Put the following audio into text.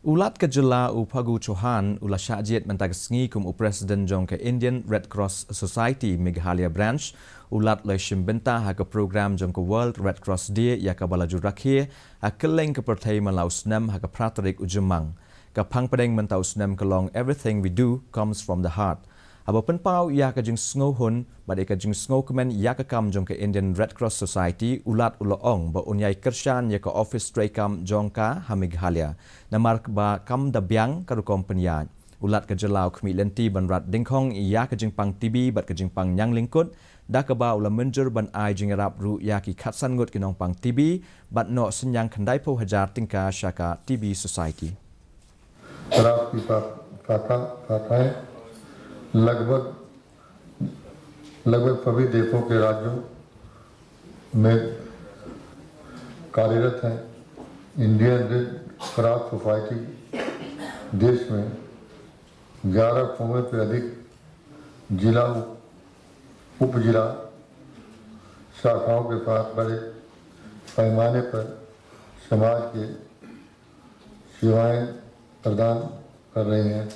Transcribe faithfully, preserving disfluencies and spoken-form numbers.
U Lat ka Jylla u Phagu Chauhan u la shah jied mynta ka sngi kum u President jong ka Indian Red Cross Society Meghalaya Branch. U Lat u la shim bynta ha ka program jong ka World Red Cross Day ïa kaba la ju rakhe ha kylleng ka pyrthei man la u snem ha ka phra tarik u Jymmang. Ka phang pdeng mynta u snem ka long Everything We Do Comes From The Heart. Haba pynpaw ïa ka jingsngewhun bad ïa ka jingsngewkmen ïa ka kam jong ka Indian Red Cross Society, u Lat u la ong ba un ïai kyrshan ïa ka office treikam jong ka ha Meghalaya namar ba kam da biang ka rukom pynïaid. U Lat ka Jylla u khmih lynti ban rat dyngkhong ïa ka jingpang T B bad ka jingpang ñianglyngkut, da kaba u la mynjur ban ai jingïarap ruh ïa ki khatsan ngut ki nongpang T B bad noh synñiang khyndaiphew hajar tyngka sha ka T B Society. शराब की शाखा शाखाएं लगभग लगभग सभी देशों के राज्यों में कार्यरत हैं। इंडियन रेड क्रॉस सोसाइटी देश में ग्यारह सौ से अधिक जिला उप जिला शाखाओं के साथ बड़े पैमाने पर समाज के सेवाएं प्रदान कर रही हैं।